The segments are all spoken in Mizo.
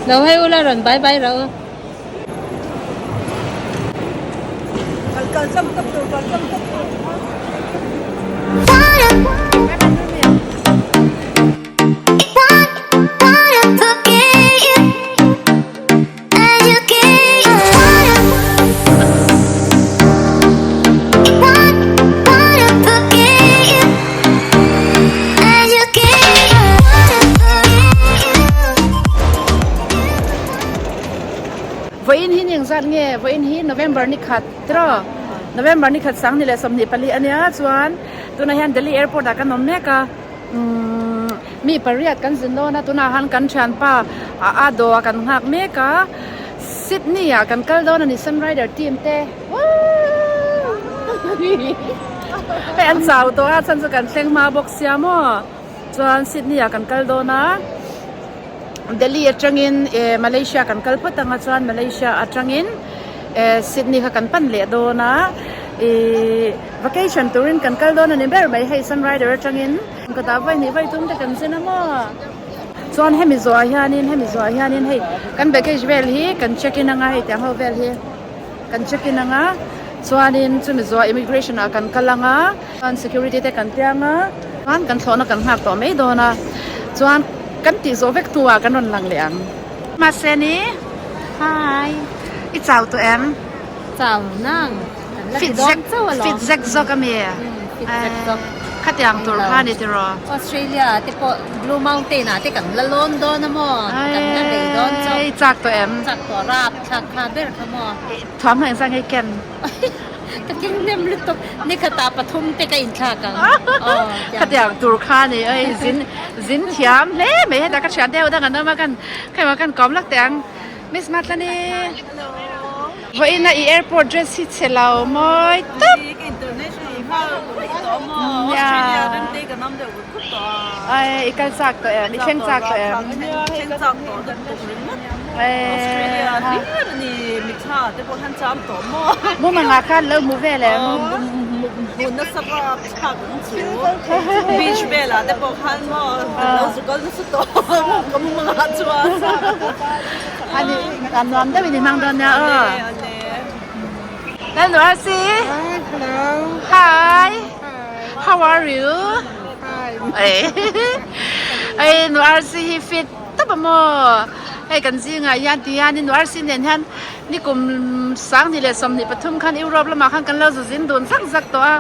Lo hei ula rawn bye bye rawh u. Vawiin hi ni engzat nge? Vawiin hi November ni khat tiraw? November ni khat 2024 ania chuan tunah hian Delhi airport ah kan awm mek a. Umm mi pariat kan zin dawn a tunah han kan thianpa a a dawh kan nghak mek a Sydney ah kan kal dawn a ni Sunrider team te woo hei an chau tawh a chhan chu kan thleng hma bawk sia maw chuan Sydney ah kan kal dawn a Delhi atangin eh Malaysia kan kal phawt ang a chuan Malaysia atangin eh Sydney kha kan pan leh dawn a ihh. Vacation turin kan kal dawn a ni ber mai hei Sunrider atangin ka dah vawi hnih vawi tum te kan zin a maw chuan hemi zawhah hianin hemi zawhah hianin hei kan baggage vel hi kan check in anga hei tiang ho vel hi kan check in anga chuanin chumi zawhah immigration ah kan kal anga chuan security te kan piang a chuan kan thlawhna kan nghak tawh mai dawn a chuan kan tih zawh vek hnuah kan rawn lang leh ang. Mahse ni Hi i chau tawh em? Chau nang. Fit zek fit zek zawk a mi khatiang tur kha ni tiraw. Australia te pawh Blue Mountain ah te kan la lawn dawn a maw kan la bei dawn chauh. Ei chak tawh em? Chak tawh rap thlak kha ber kha maw. Thuamhnaw engzah nge ken? Ka keng hnem lutuk nikhatah pathum te ka inthlak ang. Khatiang tur kha ni ei zin zin thiam hle mai hetah ka thian deuh dang an awm a kan khaimah kan kawm lak teh ang. Miss Matlani. Vawiina i airport dress hi chhe lo mawi tawp. Ai i kal chak tawh em i thleng chak tawh em. Mumanga khan lo hmu vel em. Ani a nuam deuhin i hmang dawn nia aw. Hello Arsi. Hello. Hi. How are you? Hi. Ei nu Arsi hi fit tawp a maw. Hei kan zingah hian ti hianin nu Arsi nen hian nikum 2023 khan Europe lamah khan kan lo zu zin dun zak zak tawh a.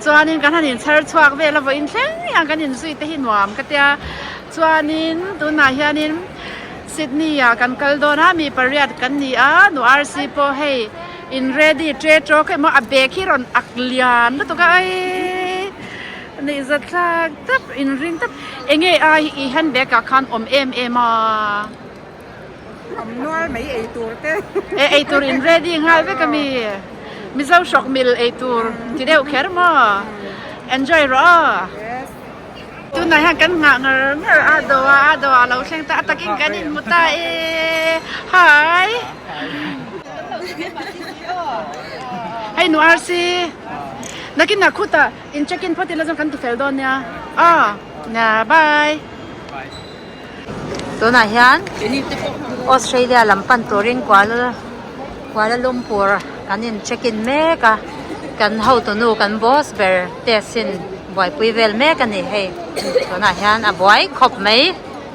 Chuanin kan han inchhar chhuak vel a vawiin thleng hian kan inzui te hi nuam ka tia. Chuanin tunah hianin Sydney ah kan kal dawn a, mi pariat kan ni a, nu RC pawh hei in ready tre tawk emaw a bag hi rawn ak lian lutuk a aii neih zat thlak tap in ring tap enge a i hand bag ah khan awm em em a. Awm nual mai ei tur te. E ei tur in ready nghal vek ami Mizo hrawk mil ei tur ti deuh kher maw enjoy rawh aw. Tunah hian kan nghah ngar ngar a do a a do a lo thleng ta a takin kan inhmu ta e hi hei nu RC nakin ah khutah in check in phawt ila chuan kan ti fel dawn nia aw nia bye. Tunah hian Australia lam pan turin Kuala Kuala Lumpur kan in check in mek a kan hotunu kan boss ber test in buaipui vel mek a ni hei tunah hian a buai khawp mai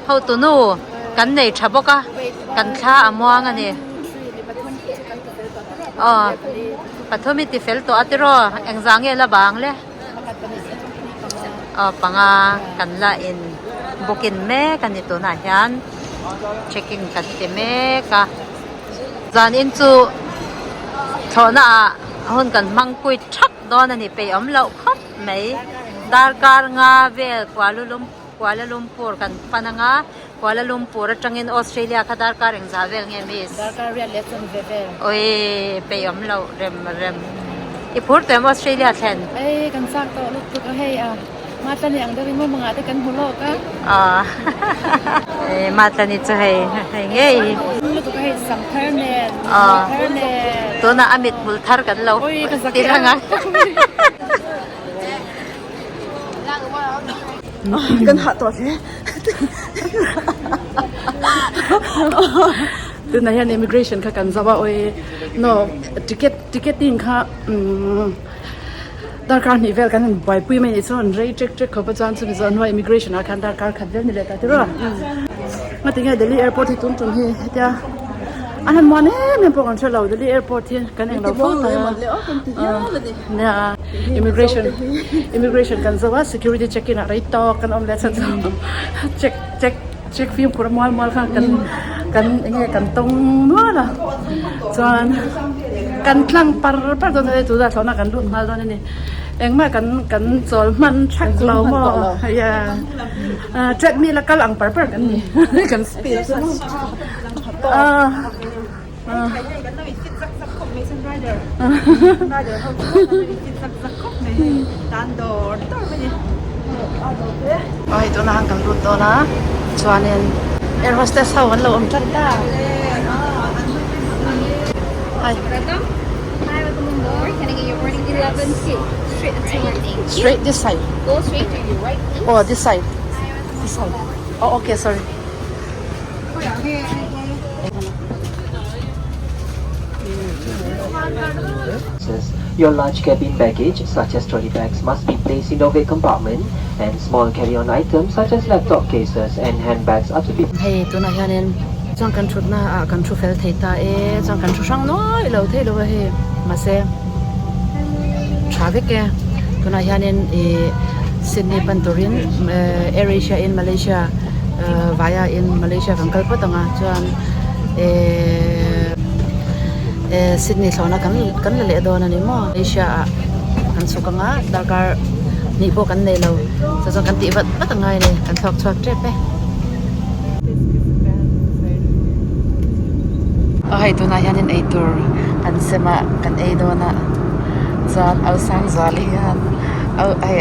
hotunu kan nei tha bawk a kan thla a muang a ni aw pathum i ti fel tawh a tiraw engzah nge la bang le. Aw panga kan la in booking mek a ni tunah hian checking kan ti mek a zan in chu thlawhna ah hun kan hmang pui thak dawn a ni peih awm loh khawp mai darkar nga vel Kuala Kuala Lumpur kan pan anga Kuala Lumpur atangin Australia kha darkar engzah vel nge miss? Darkar riat leh chuan ve vel. Oi peih awm loh rem rem. I phur tawh em Australia thlen? Ei kan chak tawh lutuk a hei a Matlani ang deuhin maw mangah te kan hmu lawk a. Aw ei Matlani chu hei hei ngei. Lutuk a hei sam thar nen hmui thar nen. Tunah a mithmul thar kan lo ti rang a. Kan hah tawh hle. Tunah hian immigration kha kan zo a awi no ticket ticketing kha umm darkar hnih vel kan han buaipui mai anih chuan rei ṭek ṭek khawp a chuan chumi zawh hnuah immigration ah khan darkar khat vel ni leh ta tiraw ngatinge Delhi airport hi tun tum hi hetia an han muan em em pawh kan hre lo Delhi airport hi kan englo fo ta nia immigration immigration kan zo a security check in ah rei tawk kan awm leh chuan check check check fimkhur a mual mual khan kan kan eng nge kan tawng nual a chuan kan tlang par par dawn a ni tunah thlawhna kan lut nghal dawn a ni engmah kan kan chawl hman thak lo maw yeah treadmill a kal ang par par kan ni kan speed chu ah. Aw hei tunah khan kan lut dawn a chuanin air hostess ho an lo awm tan ta hi straight this side oh this side this side oh okay sorry. Your large cabin baggage, such as trolley bags, must be placed in the overhead compartment and small carry-on items such as laptop cases and handbags are to be Hei tunah hianin chuan kan thutna ah kan thu fel thei ta e chuan kan thu hrang nuai lo thei lo a hei mahse tha vek e tunah hianin ih Sydney pan turin Air Asia in Malaysia Vaya in Malaysia kan kal phawt ang a chuan ehh Sydney thlawhna kan kan la leh dawn a ni maw Malaysia ah kan chhuk ang a darkar hnih pawh kan nei lo chu chuan kan tih vat vat a ngai a ni kan thluak chhuak tep e. Aw hei tunah hianin eitur an sem a kan ei dawn a chuan Alsangzuali hian hei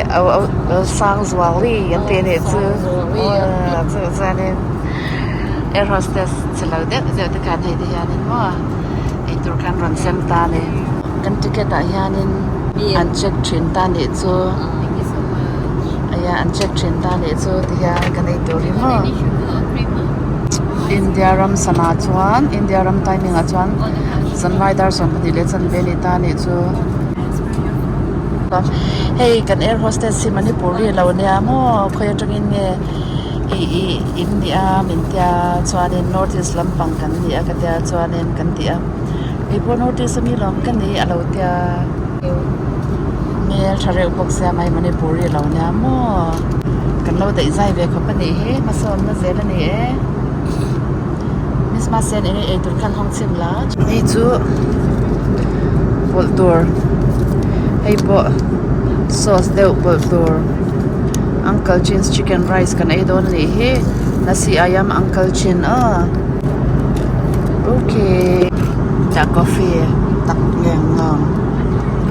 Alsangzuali an tih anih chu chu chuanin air hostess che lo deuh deuh te khan hei te hianin maw eitur khan rawn sem ta a ni kan ticket ah hianin an check thin ta anih chu aya an check thin ta anih chu ti hian kan eitur hi maw India ram sana chuan India ram timing ah chuan zanlai dar 12 leh chanve a ni ta anih chu. Hei kan air hostess hi Manipur ri lo nia maw khawi atangin nge ih ih in nih a min tia chuanin north east lampang kan ni a ka tia chuanin kan ti a keipawh north east ami lawm ka ni a lo tia hmel tha reuh bawk sia mai Manipur ri lo nia maw kan lo daih zai ve khawp a nih hi hmasawnna zel a ni e Miss Masen eng ei tur khan hawng chhim la hei chu pawlh tur hei pawh sauce deuh pawlh tur uncle chin's chicken rice kan ei dawn a nih hi nasi ayam uncle chin aw okay tah coffee tak ngeng ngawng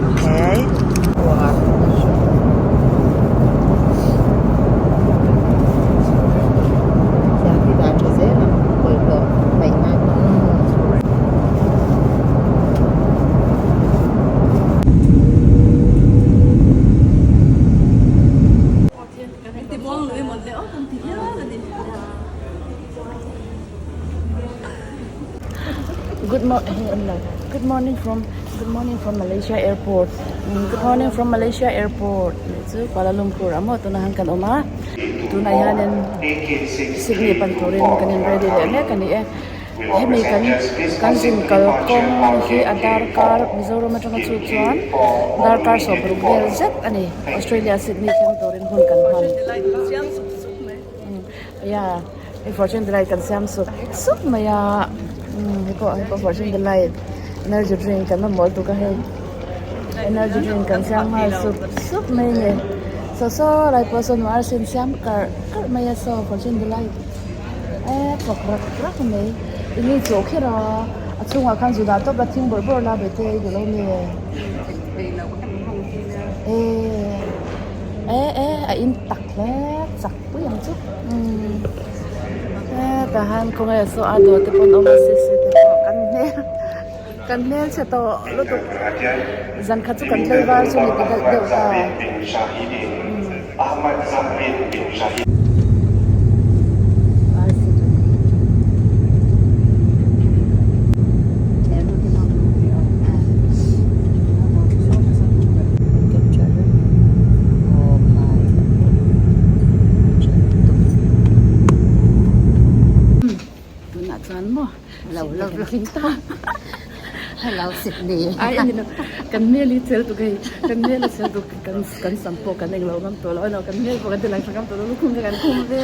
okay. Good good morning from good morning from Malaysia airport good morning from Malaysia airport tih chu Kuala Lumpur ah maw tunah hian kan awm a tunah hianin Sydney pan turin kan in ready leh mek a ni e hemi kan kan zin kalkawng hi a darkar Mizoram atanga chu chuan darkar 60 vel zet a ni Australia Sydney thleng turin hun kan hman. Ya hei fortune delight kan siam sup sup mai a umm hei pawh hei pawh fortune delight energy drink kan mamawh lutuk a hei energy drink kan siam nghal sup sup mai a ni saw saw lai pawh sawn arsi an siam karh karh mai a saw fortune delight eee thawk rak rak mai eng nge chaw kher a a chhungah khan zu dah tawp la thing bawrh bawrh la bete i duh lo mi eee eh eh a in tak hle chak. Pui ang chu umm hetah hian khawnge saw a dawr te pawh an awm a sisi te pawh kan hmel kan hmel chhe tawh lutuk zan khat chu kan tlaivar chu ni ti deuh deuh ta umm. thleng ta. Hello Sydney. Ai ani lo kan hmel hi chel tuk hei kan hmel a chel tuk kan kan sam pawh kan englo ngam tawh lo ano kan hmel pawh kan ti lang tha ngam tawh lo lukhum te kan khum ve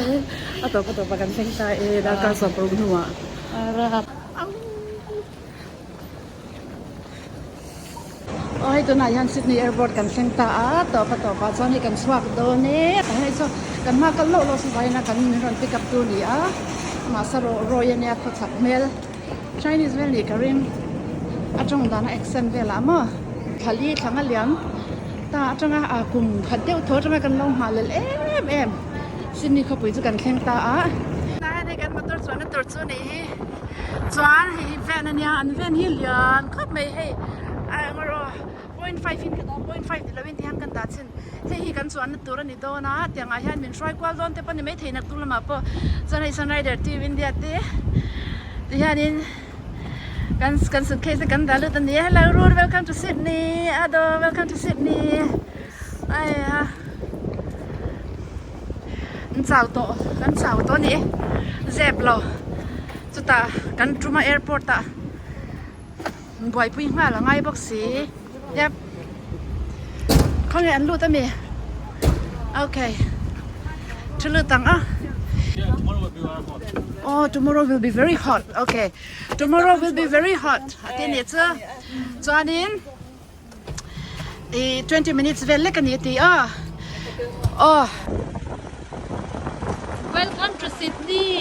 a tawp a tawp ah kan thleng ta e darkar 16 hnuah. Aw hei tunah hian Sydney Airport kan thleng ta a tawp a tawp ah chuan hei kan chhuak dawn e tah hian hei chu kan hma kal loh loh sa zaiin a kan min rawn pick up tu a ni a amah sa rawh rawi a nia khawchhak hmel Chinese vel nih ka ring a tawng dan a accent velah maw thla li thla nga liam ta atanga a kum khat deuh thaw atanga kan lo nghah lel em em Sydney khawpui chu kan thleng ta a. Tunah hian hei kan motor chuanna tur chu a nih hi. Chuan hei hi van a nia an van hi lian khawp mai hei a eng erawh 0.5 in ka dah 0.5 ni lovin tihian kan dah chhin hei hi kan chuanna tur a ni dawn a tiangah hian min hruai kual dawn te pawh ni maithei naktuk lamah pawh chuan hei sunrider team India te tihianin kan kan suitcase te kan dah lut a ni a hello Rul welcome to Sydney Ado welcome to Sydney aiha. An chau tawh kan chau tawh a ni zep lo chutah kan tum a airport ah buaipui nghal a ngai bawk si yep khawnge an lut ami okay thu lut ang a oh tomorrow will be very hot okay tomorrow will be very hot a ti anih chu chuanin. Ih 20 minutes vel lek a ni a ti a aw. Welcome to Sydney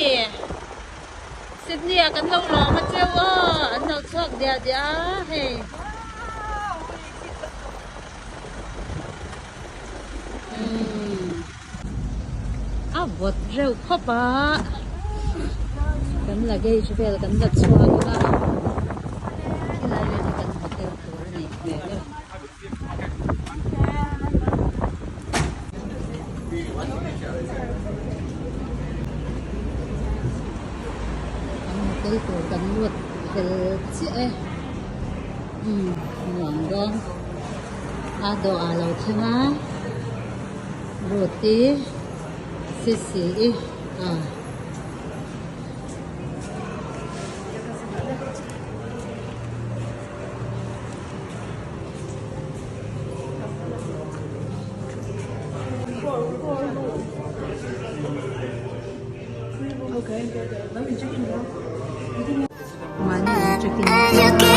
Sydney ah kan lo lawm a cheu aw an lo chhuak diah diah a hei umm a vawt reuh khawp a kan luggage vel kan la chhuak a khilai vel hi kan hotel tur a nih hmel e. Kan hotel tur kan lut fel chiah e umm nuam dawn a dawhah lo thleng a. Roti sisi i a. Mahni in check in.